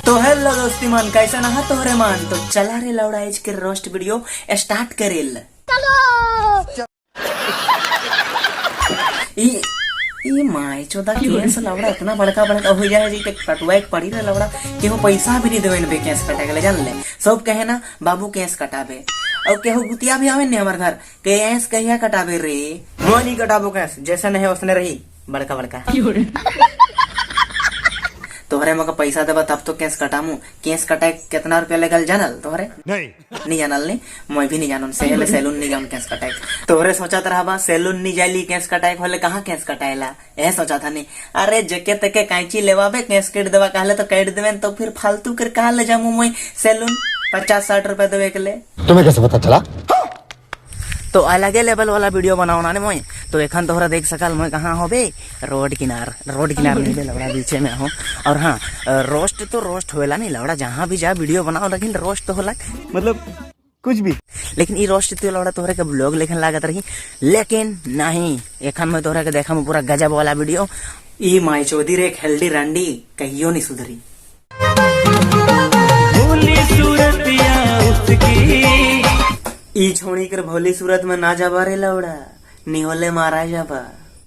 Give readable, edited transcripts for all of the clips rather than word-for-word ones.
तो हेलो दोस्ती मन, कैसा ना तोहरे मन। तो चला रे लौड़ा, आज के रोस्ट वीडियो स्टार्ट करेल। ई ई my चोदा केस लौड़ा इतना बड़का बड़का हो जाए जी के कटवाए के पड़ी रे लौड़ा। केहू पैसा भी नहीं देवे बे केस कटा के, जान ले। सब कहे ना बाबू केस कटाबे, और केहू गुतिया भी आवे ने हमार घर केस कहिया कटाबे रे। मैं नहीं कटाबो केस, जैसे नहीं उसने रही बड़का बड़का। तोहरे मका पैसा देबा तब तो केस कटामू। केस कटाए कितना रुपया लगल जानल तोहरे? नहीं। नहीं जानल नहीं, मैं भी नहीं जानन। सहले सैलून नहीं जाऊन केस कटाए। तोहरे सोचत रहबा सैलून नहीं जाली केस कटाए होले कहाँ केस कटाएला, ए सोचा था नहीं। अरे जके तके कैंची लेवाबे केस कट देबा कहले तो कट देवे, तो फिर फालतू कर कहाँ ले जामू मैं सैलून 50-60 रुपया देवे के ले। तुम्हें कैसे पता चला? तो अलगे लेवल वाला वीडियो बनाओ ना मोय। तो एखन तोहरा देख सकल मोय कहाँ होबे, रोड किनार, रोड किनार नहीं बे लौड़ा, बीचे में हो। और हाँ रोस्ट तो रोस्ट होएला नहीं लौड़ा, जहाँ भी जा वीडियो बनाओ लेकिन रोस्ट तो होला, मतलब कुछ भी। लेकिन ई रोस्ट तो लौड़ा तोहरे के ब्लॉग लेखन लागत रही, लेकिन नहीं एखन मैं तोहरा के देखा पूरा गजब वाला वीडियो। ई माई चौधरी एक हेल्दी रंडी कहियो नहीं सुधरी। ई छोड़ी कर भोली सूरत में ना जाबा रे लौड़ा, निहोले मारा जाबा।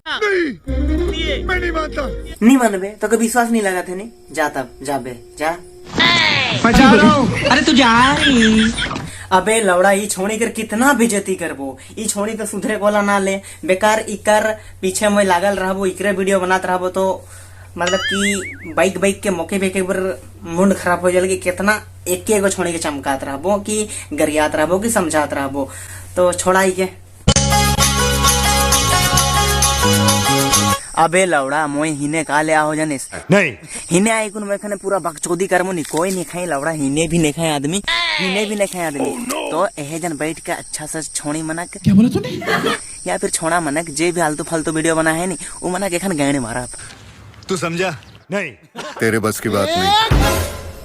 नहीं, मैं नहीं मानता। नहीं मानबे तो कभी विश्वास नहीं लगा थे नहीं, जा तब जाबे जा। अरे तू जा रही। अबे लौड़ा ई छोड़ी कर कितना बेइज्जती करबो, ई छोड़ी तो सुधरे कोला ना ले, बेकार इकर पीछे में लागल रहबो, इकरे वीडियो बनात रहबो तो मतलब कि बाइक बाइक के मौके पे एक बार मुंड खराब हो जाए कि कितना एक एगो छोड़ी के चमकात रहबो कि गरियात रहबो कि समझात रहबो। तो छोड़ा ही के। अबे लौड़ा मोय हिने का ले आओ जानिस? नहीं। हिने आई कुन मैं खाने पूरा बकचोदी करमो नी, कोई नहीं खाई लौड़ा, हिने भी नहीं खाए आदमी, हिने भी नहीं खाए आदमी। Oh, no. तो एहे जन बैठ के अच्छा से छोड़ी मनक, क्या बोला तूने? या फिर छोड़ा मनक जे भी आलतू फालतू वीडियो बना है नी वो मनक एखन गैणे मारा। तू समझा? नहीं। तेरे बस की बात नहीं।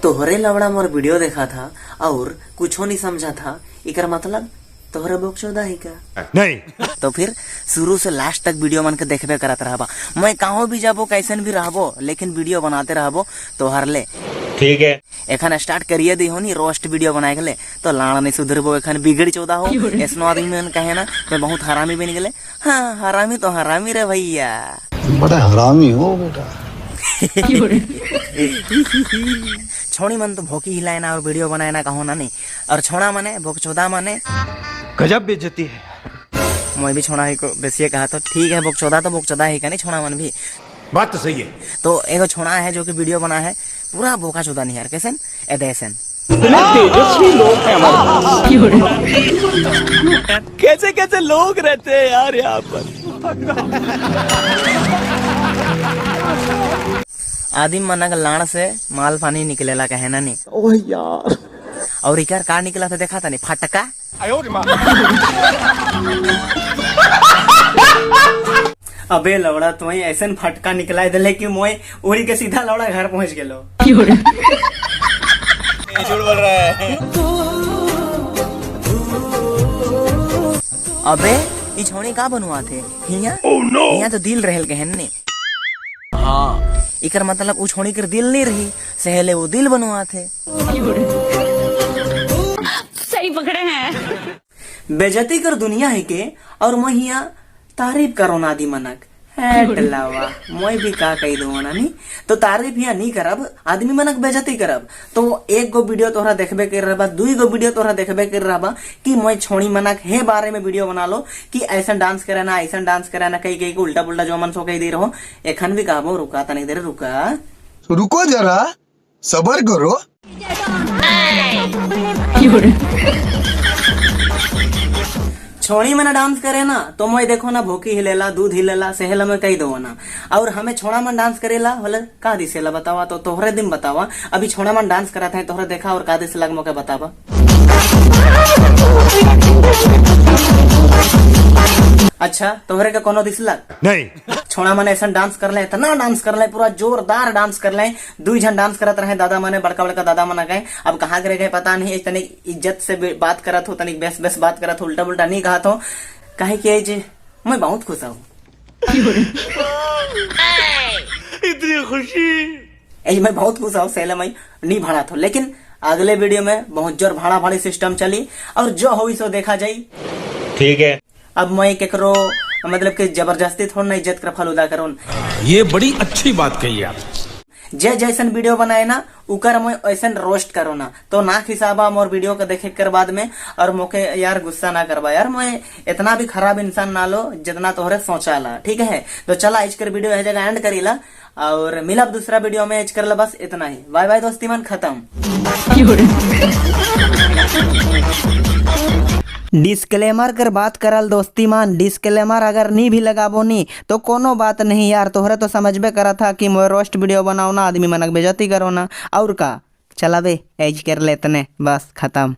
तोहरे लवड़ा मोर वीडियो देखा था और कुछो नहीं समझा था, इकर मतलब तोहरे बकचोदा ही का? नहीं। तो फिर शुरू से लास्ट तक वीडियो मन के देखबे करत रहबा। मैं कहो भी जाबो कैसन भी रहबो लेकिन वीडियो बनाते रहबो तोहर ले। ठीक है। एखन स्टार्ट करिए दी हो नी रोस्ट वीडियो बनाए के ले, तो लाड़ नहीं सुधरबो, एखन बिगड़ चौदा हो। ऐसनो आदमी मन कहे ना मैं बहुत हरामी बन गेले। हाँ हरामी तो हरामी रे भैया, बड़ा हरामी हो बेटा। छोड़ी मन तो भोकी हिलाए ना और वीडियो बनाए ना कहो ना नहीं, और छोड़ा माने भोकचोदा माने गजब बेइज्जती है। मैं भी छोड़ा ही को बेसिए कहा तो ठीक है, भोकचोदा तो भोकचोदा ही का नहीं छोड़ा मन भी। बात तो सही है। तो एगो छोड़ा है जो कि वीडियो बना है पूरा बोका चोदा नहीं यार, कैसन एदेसन तेजस्वी लोग हैं हमारे, कैसे कैसे लोग रहते हैं यार यहाँ पर। आदिम मना लाड़ से माल पानी निकलेला कहे ना नहीं। ओह यार। और इकर का निकला था देखा था नहीं, फटका। अबे लौड़ा तो ऐसे फटका निकला दिले कि मोय उड़ी के सीधा लौड़ा घर पहुंच गेलो। झूठ बोल रहा है। अबे ई छोड़ी का बनवा थे हिया? Oh, no. हिया तो दिल रहल के ने। हाँ। इकर मतलब उ छोड़ी कर दिल नहीं रही, सहले वो दिल बनवा थे। सही पकड़े हैं। बेजती कर दुनिया है के और मैं हिया तारीफ करो नादी मनक। लावा मोय भी का कही दो ना नी, तो तारीफ हिया नहीं करब, आदमी मनक बेजती करब। तो एक गो वीडियो तोहरा देखबे कर रहबा, दुई गो वीडियो तोहरा देखबे कर रहबा कि मोय छोड़ी मनक हे बारे में वीडियो बना लो कि ऐसा डांस करे ना ऐसा डांस करे ना, कहीं कहीं को उल्टा पुल्टा जो मन सो कही दे रहो। एखन भी कहबो रुका तनिक देर रुका, रुको जरा सबर करो। छोड़ी मना डांस करे ना तो मैं देखो ना भोकी हिलेला दूध हिलेला सहला में कही दो ना, और हमें छोड़ा मन डांस करेला बोले का दिसेला बतावा, तो तोहरे दिन बतावा। अभी छोड़ा मन डांस कराते हैं तोहरे देखा और का दिसेला मौका बतावा। अच्छा तोहरे का कोनो दिसला? नहीं। छोड़ा मन ऐसा डांस कर ले, इतना डांस कर ले, पूरा जोरदार डांस कर ले, दुई जन डांस करत रहे दादा मने, बड़का बड़का दादा मना गए, अब कहाँ करे गए पता नहीं। तनिक इज्जत से बात करत हो, तनिक बेस बेस बात करत हो, उल्टा पुल्टा नहीं कहा तो काहे कि जे मैं बहुत खुश हूँ। इतनी खुशी। एज मैं बहुत खुश हूँ, सहेला मैं नहीं भाड़ा थो, लेकिन अगले वीडियो में बहुत जोर भाड़ा भाड़ी सिस्टम चली और जो होई सो देखा जाई। ठीक है। अब मैं केकरो मतलब कि जबरदस्ती थोड़ा ना इज्जत कर फलूदा करून। ये बड़ी अच्छी बात कही आप। जे जैसन वीडियो बनाए ना, उकर मैं ऐसन रोस्ट करो ना, तो ना खिसाबा मोर वीडियो का देखे कर बाद में और मोके यार गुस्सा ना करबा यार, मैं इतना भी खराब इंसान ना लो जितना तोहरे सोचाला। ठीक है, तो चला आज कर वीडियो है जगह एंड करीला और मिलब दूसरा वीडियो में। आज कर ला बस इतना ही, बाय बाय दोस्ती मन, खत्म। डिस्क्लेमर कर बात करल दोस्ती मान, डिस्क्लेमर अगर नहीं भी लगाबो नी तो कोनो बात नहीं यार, तोहरे तो समझबे करा था कि मोर रोस्ट वीडियो बनाओ ना, आदमी मनक बेजती करो ना, और का चलाबे एज कर लेतने बस खत्म।